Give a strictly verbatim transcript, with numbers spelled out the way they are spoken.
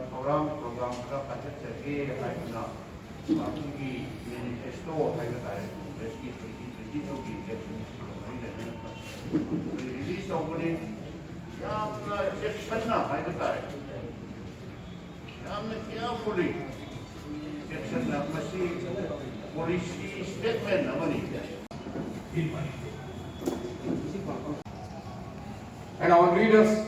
ꯊꯧꯔꯥꯡ ꯄ꯭ꯔꯣꯒ꯭ꯔꯥꯝ ꯈꯔ ꯄꯥꯏꯈꯠꯆꯒꯦ ꯍꯥꯏꯗꯨꯅ ꯄꯥꯔꯇꯤꯒꯤ ꯃꯦꯅꯤꯐꯦꯁꯇꯣ ꯍꯥꯏꯕ ꯇꯥꯔꯦ, ꯀꯣꯡꯒ꯭ꯔꯦꯁꯀꯤ ꯇ꯭ꯋꯦꯟꯇꯤ ꯇ꯭ꯋꯦꯟꯇꯤ ꯇꯨꯒꯤ ꯏꯂꯦꯛꯁꯟꯒ ꯃꯔꯤ ꯂꯩꯅꯅ ꯑꯩꯈꯣꯏ ꯔꯤꯂꯤꯖ ꯇꯧꯕꯅꯤ꯫ ꯌꯥꯝꯅ ꯆꯦꯛꯁꯤꯟꯅ ꯍꯥꯏꯕ ꯇꯥꯔꯦ, ꯌꯥꯝꯅ ꯀꯤꯌꯔꯐꯨꯜꯂꯤ ꯆꯦꯛꯁꯤꯟꯅ꯫ ꯃꯁꯤ ꯄꯣꯂꯤꯁꯤ ꯁ꯭ꯇꯦꯠꯃꯦꯟ ꯑꯃꯅꯤ꯫ And our leaders